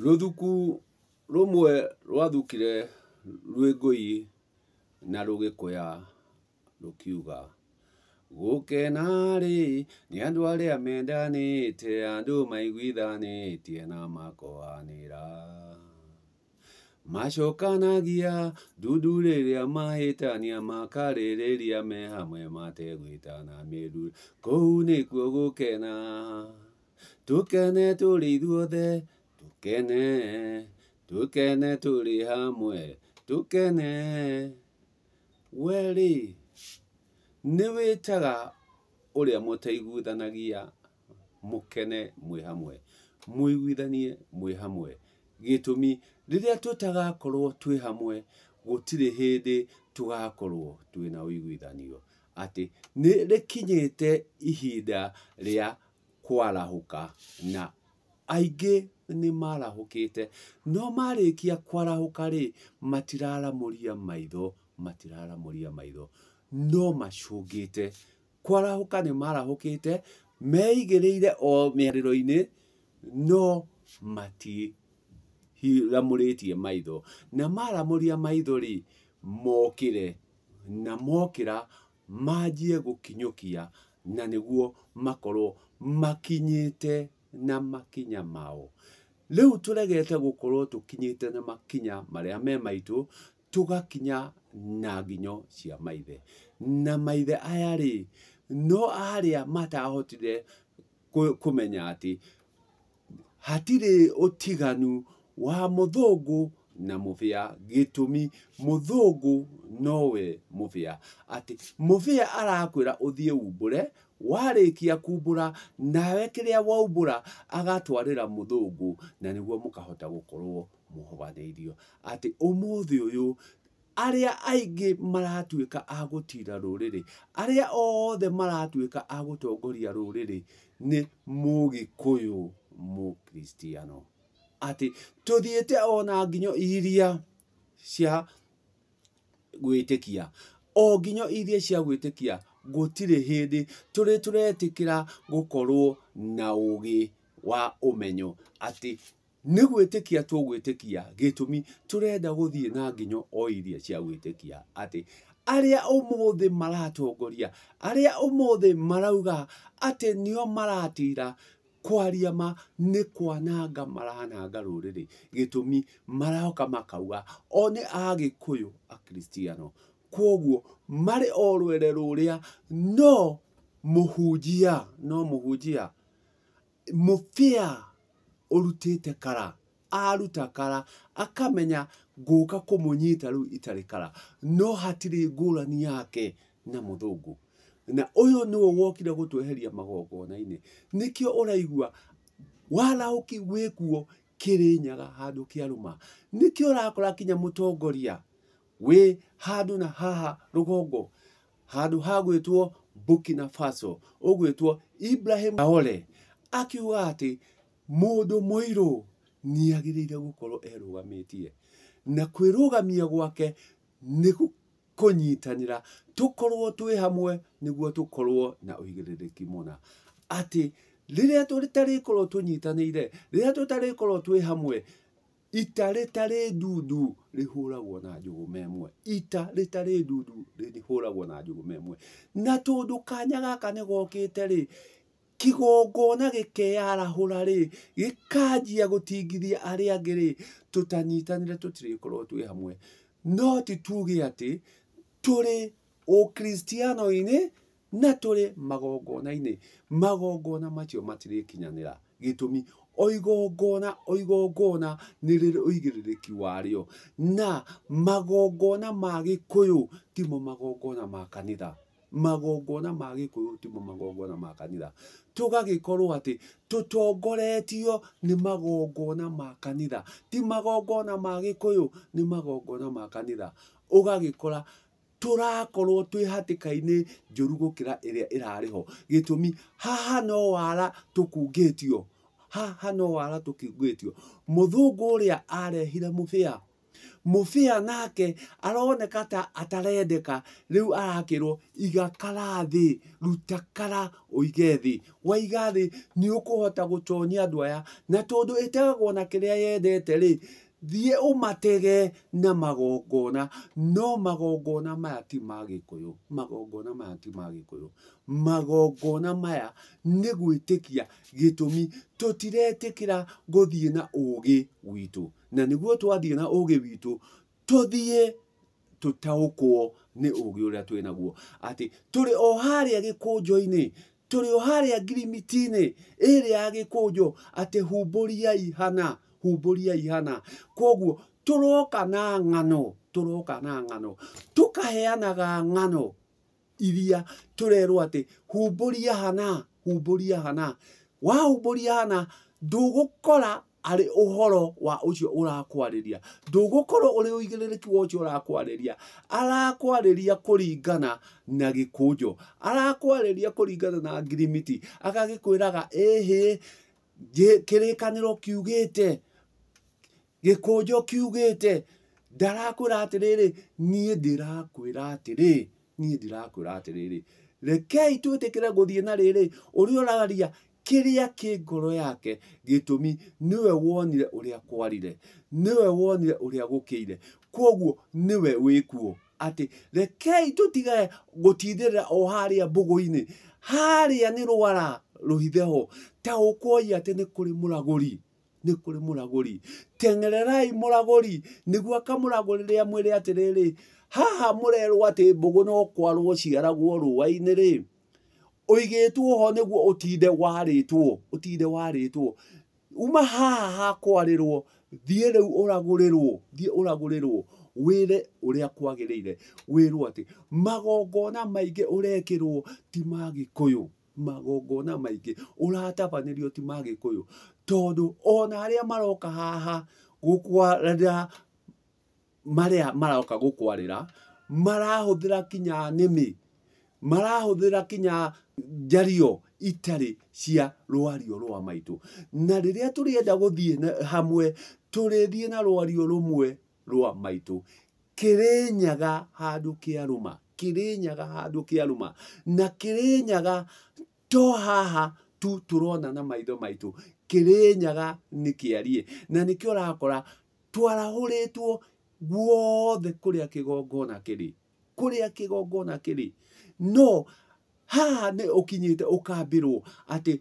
Rũthuku rũmwe rwathukire rwĩ ngũi na rũgĩkũya rũkiuga, gũkena-rĩ, nĩ andũ arĩa mendanĩte, andũ maiguithanĩtie na makohanĩra. Macokanagia ndundu rĩrĩa mahĩtania, makarĩrĩria me hamwe mategwĩtana mĩruru. Kũu nĩkuo gũkena, tũkene tũrĩ ithuothe, tũkene, tũkene tũrĩ hamwe, tũkene. We-rĩ, nĩ wĩtaga ũrĩa mũtaiguithanagia mũkene mwĩ hamwe, mũiguithanie mwĩ hamwe. Gĩtũmi, rĩrĩa tũtagakorwo twĩ hamwe, gũtirĩ hĩndĩ tũgakorwo twĩna ũiguithanio. Atĩ nĩ rĩkinyĩte ihinda rĩa kwarahũka, na aingĩ nĩ marahũkĩte, no marĩkia kwarahũka rĩ, matiraramũria maitho, matiraramũria maitho, no macũngĩte. Kwarahũka nĩ marahũkĩte, meigĩrĩire o mĩarĩro-inĩ, no matiramũrĩtie maitho. Na maramũria maitho rĩ, mokĩre, na mokĩra manjie gũkinyũkia, na nĩguo makorwo makinyĩte na makinya mao. Rĩu tũregete gũkorwo tũkinyĩte na makinya marĩa me maitũ, tũgakinya na nginyo cia maithe. Na maithe aya rĩ, no arĩa matahotire kũmenya atĩ hatirĩ ũtiganu wa mũthũngũ na mũbĩa, gĩtũmi mũthũngũ nowe mũbĩa. Atĩ mũbĩa arakwĩra ũthiĩ umbũre, warĩkia kumbũra, nawe kĩrĩa waumbũra agatwarĩra mũthũngũ, na nĩguo mũkahota gũkorwo mũhobanĩirio. Atĩ ũmũthĩ ũyũ arĩa aingĩ maratuĩka a gũtira rũrĩrĩ, arĩa othe maratuĩka a gũtongoria rũrĩrĩ nĩ mũgĩkũyũ mũkristiano. Atĩ tũthiĩte ona nginyo iria cia gwĩtĩkia, o nginyo iria cia gwĩtĩkia, gũtirĩ hĩndĩ tũrĩ tũretĩkĩra gũkorwo na ũgĩ wa ũmenyo atĩ nĩ gwĩtĩkia tũgwĩtĩkia, gĩtũmi tũrenda gũthiĩ na nginyo o iria cia gwĩtĩkia. Atĩ arĩa ũmũthĩ maratongoria, arĩa ũmũthĩ marauga atĩ nĩo maratira, kwaria ma nĩ kwananga marananga rũrĩrĩ. Gĩtũmi maroka makauga o nĩ agĩkũyũ akristiano, kwoguo marĩ o rwere rũrĩa, no mũhunjia, no mũhunjia mũbĩa ũrutĩte kara, aruta kara akamenya ngũka kũmũnyita rĩu itarĩ kara, no hatirĩ ngũrani yake na mũthũngũ. Na ũyũ nĩwe wokire gũtweheria magongona-inĩ. Nĩkĩo ũraigua warahũki wĩkuo Kĩrĩnyaga handũ kĩarũma. Nĩkĩo ũrakora kinya mũtongoria wĩ handũ na haha rũgongo, handũ hagwĩtwo Burkina Faso, ũgwĩtwo Ibrahim Traore, akiuga atĩ mũndũ mũirũ nĩagĩrĩire gũkorwo erũgamĩtie, na kwĩrũgamia gwake nĩ kũnyitanĩra, tũkorwo twĩ hamwe nĩguo tũkorwo na ũigĩrĩrĩki mũna. Atĩ rĩrĩa tũtarĩkorwo tũnyitanĩire, rĩrĩa tũtarĩkorwo twĩ hamwe, ita rĩtarĩ ndundu rĩhũragwo na njũgũma ĩmwe. Ita rĩtarĩ ndundu rĩhũragwo na njũgũma ĩmwe. Na tondũ kanya gaka nĩ gokĩte rĩ, kĩgongona gĩkeyarahũra rĩ, gĩkanjia gũtingithia arĩa angĩ rĩ, tũtanyitanĩre tũtirĩkorwo twĩ hamwe. No ti tuge atĩ tũrĩ ũkristiano-inĩ na tũrĩ magongona-inĩ. Magongona macio matirĩkinyanĩra. Gĩtũmi, o igongona, o igongona nĩ rĩrĩ ũigĩrĩrĩki warĩo. Na magongona ma gĩkũyũ timo magongona ma kanitha. Magongona ma gĩkũyũ timo magongona ma kanitha. Tũgagĩkorwo atĩ tũtongoretio nĩ magongona ma kanitha, ti magongona ma gĩkũyũ, nĩ magongona ma kanitha. Ũgagĩkora tũrakorwo twĩ hatĩka-inĩ njũru gũkĩra ĩrĩa ĩrarĩ ho. Gĩtũmi, haha no wara tũkungĩtio, haha no wara tũkungĩtio. Mũthũngũ ũrĩa arehire mũbĩa, Mũbĩa nake aroneka ta atarendeka, rĩu arakĩrwo iga kara thĩ, ruta kara ũige thĩ, waiga thĩ nĩ ũkũhota gũtonya andũ aya, na tondũ ĩtegagwo na kĩrĩa yendete rĩ, thiĩ ũmatege na magongona. No magongona maya ti ma Gĩkũyũ, magongona maya ti ma Gĩkũyũ, magongona maya nĩ gwĩtĩkia. Gĩtũmi tũtiretĩkĩra gũthiĩ na ũgĩ witũ, na nĩguo twathiĩ na ũgĩ witũ tũthiĩ tũtaũkwo nĩ ũgĩ ũrĩa twĩ naguo, atĩ tũrĩ o harĩa gĩkũnjo-inĩ, tũrĩ o harĩa ngirimiti-inĩ ĩrĩa ya gĩkũnjo, atĩ humbũriai hana, humbũriai hana. Koguo tũroka na ng'ano, tũroka na ng'ano, tũkaheanaga ng'ano iria tũrerwo atĩ humbũria hana, humbũria hana. Wahumbũria hana ndũgũkora arĩ ũhoro wa ũcio ũrakwarĩria, ndũgũkorwo ũrĩ ũigĩrĩrĩki wa ũcio ũrakwarĩria. Arakwarĩria kũringana na gĩkũnjo, arakwarĩria kũringana na ngirimiti, agagĩkwĩraga ĩhĩ, kĩrĩkanĩro kiugĩte, gĩkũnjo kiugĩte. Ndarakwĩra atĩrĩrĩ, niĩ ndĩrakwĩra atĩrĩ, niĩ ndĩrakwĩra atĩrĩrĩ, rekei twĩtĩkĩre gũthiĩ na rĩrĩ, ũrĩa ũraria kĩrĩa kĩ ngoro yake. Gĩtũmi nĩwe wonire ũrĩa kwarire, nĩwe wonire ũrĩa gũkĩire, koguo nĩwe wĩkuo. Atĩ rekei tũtige gũtindĩrĩra o harĩa mbũgũ-inĩ, harĩa nĩ rwara rũhithe ho. Taũkwoi atĩ nĩ kũrĩ mũragũri, nĩ kũrĩ mũragũri. Teng'ererai mũragũri nĩguo akamũragũrĩre amwĩre atĩrĩrĩ, haha mũrerwo atĩ mbũgũ no kwarwo ciaragwo rũa-inĩ rĩ, ũigĩtwo ho nĩguo ũtinde warĩtwo, ũtinde warĩtwo. Uma haha hakwarĩrwo, thiĩ rĩu ũragũrĩrwo, thiĩ ũragũrĩrwo, wĩre ũrĩa kwagĩrĩire, wĩrwo atĩ magongona maingĩ ũrekĩrwo ti ma Gĩkũyũ, magongona maingĩ ũratabanĩrio ti ma Gĩkũyũ, tondũ ona arĩa maroka haha gũkwarĩra, marĩa maroka gũkwarĩra marahũthĩra kinya nĩmĩ, marahũthĩra kinya njario itarĩ cia rwario rwa maitũ. Na rĩrĩa tũrĩenda gũthiĩ hamwe, tũrĩthiĩ na rwario rũmwe rwa maitũ. Kĩrĩnyaga handũ kĩarũma, Kĩrĩnyaga handũ kĩarũma, na Kĩrĩnyaga to haha tu tũrona na maitho maitũ, Kĩrĩnyaga nĩ kĩarie. Na nĩkĩo ũrakora twarahũrĩtwo guothe kũrĩa kĩgongona kĩrĩ, kũrĩa kĩgongona kĩrĩ. No haha nĩ ũkinyĩte ũkambĩrwo atĩ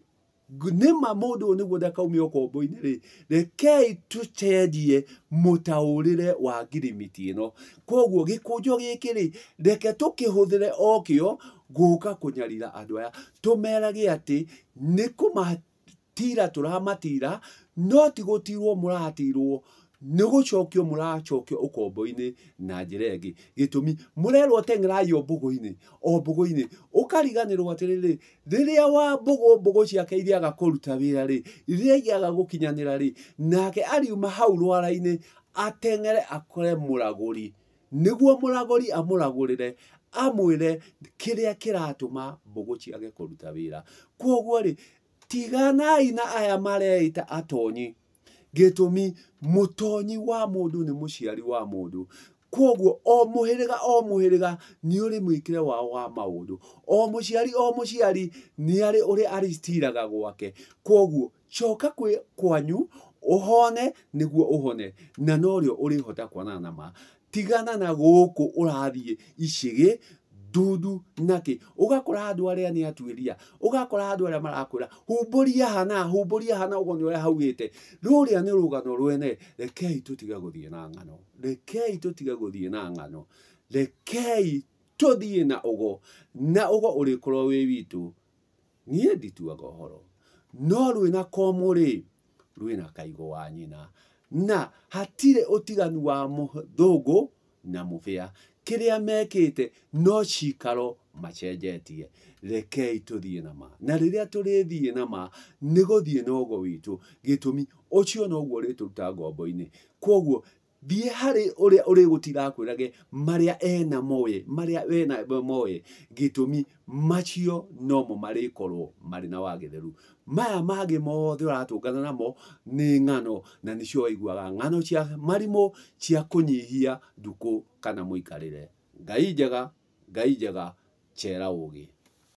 nĩma mũndũ ũyũ nĩguo ndakaume ũkombo-inĩ rĩ, rekei tũcenjie mũtaũrĩre wa ngirimiti ĩno. Koguo gĩkũnjo gĩkĩ rĩ, reke tũkĩhũthĩre o kĩo gũka kũnyarira andũ aya, tũmerage atĩ nĩ kũmatira tũramatira, no ti gũtirwo mũratirwo, nĩ gũcokio mũracokio ũkombo-inĩ na njĩra ĩngĩ. Gĩtũmi mũrerwo teng'erai o mbũgũ-inĩ, o mbũgũ-inĩ, ũkariganĩrwo atĩrĩrĩ, rĩrĩa wa mbũgũ mbũgũ ciake iriaga kũruta wĩra rĩ, iria iaga gũkinyanĩra rĩ, nake ariuma hau rwara-inĩ ateng'ere akore mũragũri, nĩguo mũragũri amũragũrĩre, amwĩre kĩrĩa kĩratũma mbũgũ ciage kũruta wĩra. Koguo rĩ, tiganai na aya mareita atonyi. Gĩtũmi mũtonyi wa mũndũ nĩ mũciari wa mũndũ. Koguo o mũhĩrĩga o mũhĩrĩga nĩ ũrĩ mwĩkĩre wao wa maũndũ, o mũciari o mũciari nĩ arĩ ũrĩa arĩcitiraga gwake. Koguo coka kwĩ kwanyu ũhone nĩguo ũhone, na norĩo ũrĩhota kuonana na ma. Tigana na gũkũ ũrathiĩ icĩgĩ ndundu nakĩ, ũgakora andũ arĩa nĩ atuĩria, ũgakora andũ arĩa marakwĩra humbũria hana, humbũria hana, ũguo nĩ ũrĩa haugĩte. Rũrĩa nĩ rũgano rwene. Rekei tũtige gũthiĩ na ng'ano, rekei tũtige gũthiĩ na ng'ano, rekei tũthiĩ na ũgo, na ũgo ũrĩkorwo wĩ witũ. Niĩ ndituaga ũhoro, no rwĩna komũ rĩ, rwĩna kaigũ wa nyina, na hatirĩ ũtiganu wa mũthũngũ na mũbĩa. Kĩrĩa mekĩte no cikaro macenjetie. Rekei tũthiĩ na ma, na rĩrĩa tũrĩthiĩ na ma nĩ gũthiĩ na ũgo witũ. Gĩtũmi ũcio noguo ũrĩtũruta ngombo-inĩ. Koguo Thiĩ harĩ ũrĩa ũrĩgũtinda akwĩrage marĩa ena moĩ, marĩa wena moĩ, gĩtũmi macio nomo marĩkorwo marĩ na wagĩrĩru. Maya mangĩ mothe ũratũngana namo nĩ ng'ano, na nĩcio waiguaga ng'ano cia marimũ cia kũnyihia ndukũ kana mũikarĩre. Ngai njega, Ngai njega, chera ũgĩ.